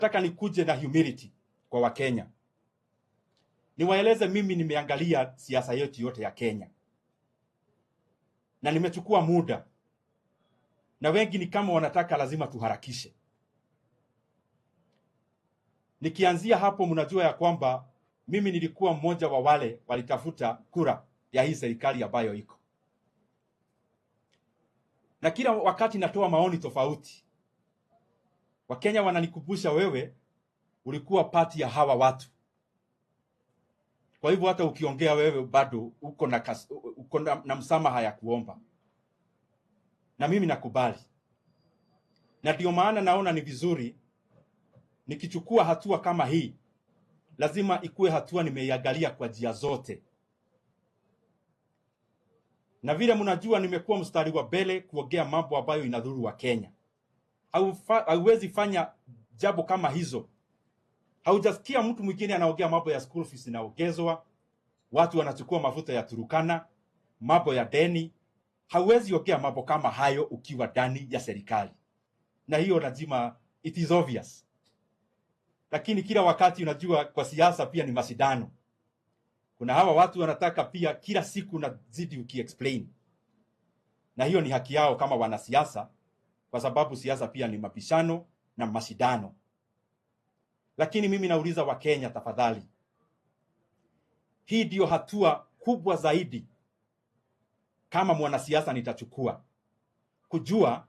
Nataka nikuje na humility kwa Wakenya, niwaeleze mimi nimeangalia siasa yetu yote ya Kenya na nimechukua muda, na wengi ni kama wanataka lazima tuharakishe. Nikianzia hapo, mnajua ya kwamba mimi nilikuwa mmoja wa wale walitafuta kura ya hii serikali ambayo iko, na kila wakati natoa maoni tofauti. Wakenya wananikumbusha, wewe ulikuwa part ya hawa watu, kwa hivyo hata ukiongea wewe bado uko na msamaha ya kuomba, na mimi nakubali, na ndio maana naona ni vizuri nikichukua hatua kama hii, lazima ikuwe hatua nimeiangalia kwa njia zote, na vile mnajua nimekuwa mstari wa mbele kuongea mambo ambayo inadhuru Wakenya. Hauwezi fanya jambo kama hizo. Haujasikia mtu mwingine anaongea mambo ya school fees inaongezwa, watu wanachukua mafuta ya Turkana, mambo ya deni. Hauwezi ongea mambo kama hayo ukiwa ndani ya serikali, na hiyo lazima, it is obvious. Lakini kila wakati unajua kwa siasa pia ni mashindano. Kuna hawa watu wanataka pia kila siku unazidi ukiexplain, na hiyo ni haki yao kama wanasiasa, kwa sababu siasa pia ni mabishano na mashindano. Lakini mimi nauliza Wakenya, tafadhali, hii ndio hatua kubwa zaidi kama mwanasiasa nitachukua, kujua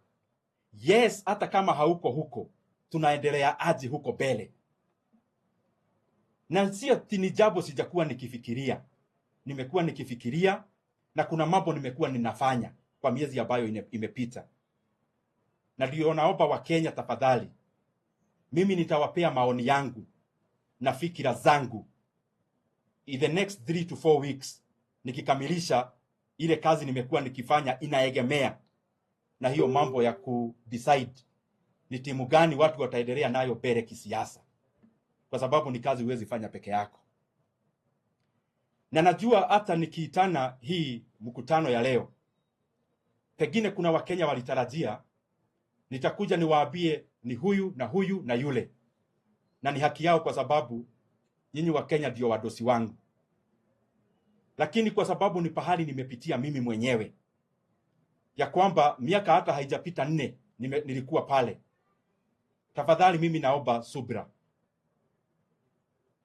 yes, hata kama hauko huko, tunaendelea aje huko mbele. Na sio ati ni jambo sijakuwa nikifikiria, nimekuwa nikifikiria na kuna mambo nimekuwa ninafanya kwa miezi ambayo imepita, na ndio naomba Wakenya tafadhali, mimi nitawapea maoni yangu na fikira zangu in the next 3 to 4 weeks, nikikamilisha ile kazi nimekuwa nikifanya inaegemea na hiyo mambo ya ku decide ni timu gani watu wataendelea nayo mbele kisiasa, kwa sababu ni kazi huwezi fanya peke yako. Na najua hata nikiitana hii mkutano ya leo, pengine kuna Wakenya walitarajia nitakuja niwaambie ni huyu na huyu na yule, na ni haki yao, kwa sababu nyinyi Wakenya ndio wadosi wangu. Lakini kwa sababu ni pahali nimepitia mimi mwenyewe, ya kwamba miaka hata haijapita 4 nilikuwa pale, tafadhali mimi naomba subra.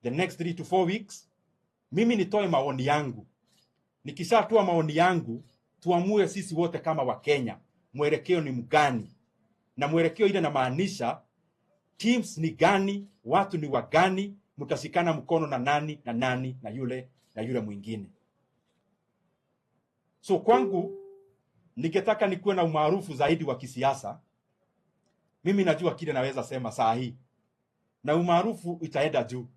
The next 3 to 4 weeks mimi nitoe maoni yangu. Nikishatoa maoni yangu, tuamue sisi wote kama Wakenya mwelekeo ni mgani, na mwelekeo ile namaanisha teams ni gani, watu ni wagani, mtashikana mkono na nani na nani na yule na yule mwingine. So kwangu ningetaka nikuwe na umaarufu zaidi wa kisiasa. Mimi najua kile naweza sema saa hii, na umaarufu itaenda juu,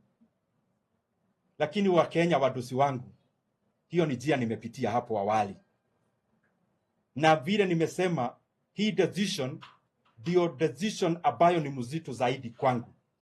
lakini Wakenya wadosi wangu, hiyo ni njia nimepitia hapo awali, na vile nimesema, hii decision ndio decision ambayo ni mzito zaidi kwangu.